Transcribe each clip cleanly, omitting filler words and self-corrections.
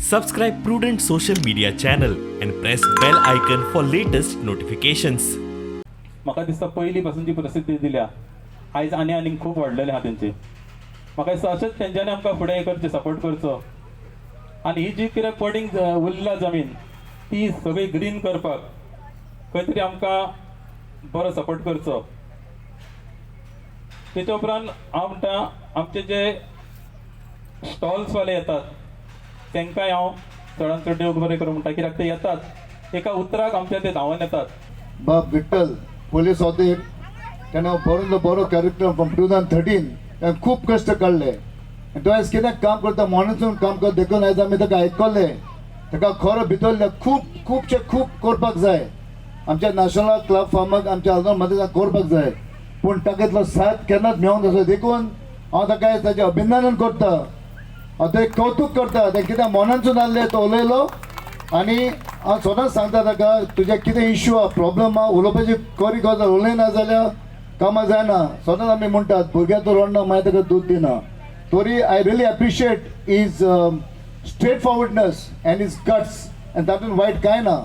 Subscribe Prudent social media channel and press bell icon for latest notifications. म्हाका दिसता पयलीं पासून जी प्रसिद्धी दिल्या, आयज आनी आनीक खूब वाडलेले आहा तेंची. म्हाका दिसता अशेंच तेंच्यांनी आमकां फुडें हें करचें, सपोर्ट करचो आनी ही जी कितें पडींग उरल्या जमीन, ती सगळी ग्रीन करपाक खंय तरी आमकां बरो सपोर्ट करचो. तेच्या उपरांत हांव म्हणटा, आमचे जे स्टॉल्सवाले येतात, तांकांय हांव चडान चड देव बरें करूं म्हणटा, कित्याक ते येतात, एका उतराक आमच्या ते धांवन येतात. बाब विठ्ठल पोलीस होते, तेणें बरो बरो कार्यक्रम फ्रॉम 2013 तेणें खूब कश्ट काडले आनी तो आयज कितें काम करता, मॉर्निंगसून काम करता. देखून आयज आमी ताका आयकलें. ताका खरो भितरलें खूब खुबशें खूब करपाक जाय. आमच्या नॅशनल क्लब फार्माक, आमच्या आल्दोना मध्ये करपाक जाय, पूण ताका इतलो साथ केन्नाच मेळोंक नासलो. देखून हांव ताका ताचें अभिनंदन करता, हांव तें कौतूक करता. तें कितें मनानसून आहलें, तो उलयलो आनी हांव सदांच सांगता ताका, तुजें कितें इश्यू आहा, प्रॉब्लम आहा, उलोवपाची खरी गजाल. उलयना जाल्यार कामां जायना. सदांच आमी म्हणटात, भुरग्याक तो रडना, मागीर ताका दूद दिना. तरी I really appreciate his straightforwardness and his guts आनी तातूंत वायट कांय ना.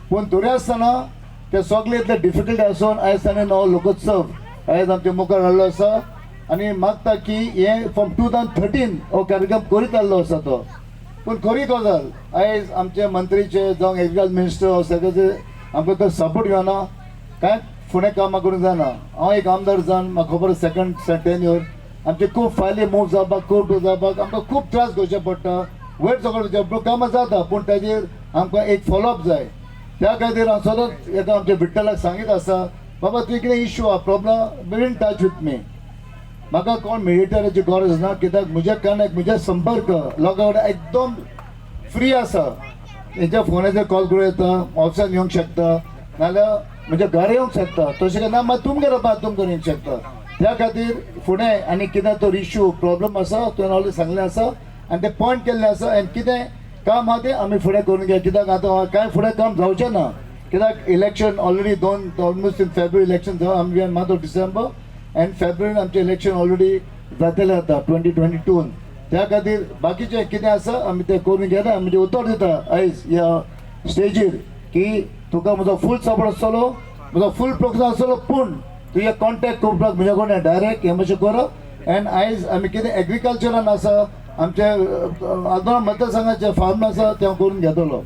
पूण तरी आसतना ते सगळे इतले डिफिकल्ट आसून आयज ताणें नवो लोकोत्सव आयज आमच्या मुखार हाडलो आसा आनी मागता की हें फ्रॉम 2013 हो कार्यक्रम करीत आसलो आसा तो. पूण खरी गजाल, आयज आमचे मंत्रीचे जावं एग्रीकल्चर मिनिस्टर सगळ्याचे आमकां तो सपोर्ट घेवना, कांय फुडें कामां करूंक जायना. हांव एक आमदार जावन म्हाका खबर, सेकंड टेन्युअर आमचे खूब फायली मूव जावपाक, कोर्ट जावपाक आमकां खूब त्रास घेवचे पडटा, वयर सगळें पूण कामां जाता, पूण ताजेर आमकां एक फॉलोअप जाय. त्या खातीर हांव सदांच एका आमच्या विठ्ठलाक सांगीत आसा, बाबा, तुवें कितें इश्यू आहा, problem, be in touch with me. म्हाका कोण मिडिएटराची गरज ना, कित्याक म्हज्या कनेक्ट, म्हज्या संपर्क लोकां कडेन एकदम फ्री आसा. तेंच्या फोनाचेर कॉल करूं येता, ऑफिसान येवंक शकता, नाल्यार म्हज्या घरा येवंक शकता. तशें काय ना, मागीर तुमगेर तुमकां येवंक शकता. त्या खातीर फुडें आनी कितें तर इश्यू, प्रॉब्लम आसा, तुवें ऑलरेडी सांगलें आसा आनी ते पॉयंट केल्लें आसा आनी कितें काम आहा तें आमी फुडें करून घे, कित्याक आतां कांय फुडें काम जावचें ना, कित्याक इलेक्शन ऑलरेडी दोन, ऑलमोस्ट इन फेब्रुवारी इलेक्शन जावं. आमी month of December and फेब्रुवारीन आमचें इलेक्शन ऑलरेडी जातलें आतां 2022न. त्या खातीर बाकीचें कितें आसा, आमी तें करून घेता. आमी उतर दिता आयज ह्या स्टेजीर की तुका म्हजो फूल सपोर्ट आसतलो, म्हजो फूल प्रोत्साहन आसतलो, पूण तुजे कॉन्टेक्ट करपाक म्हज्या कडेन डायरेक्ट हें मातशें करप. एंड आयज आमी कितें एग्रीकल्चरान आसा, आमचे आल्दोना मतदारसंघाचे फार्म आसा, तें हांव करून घेतलो.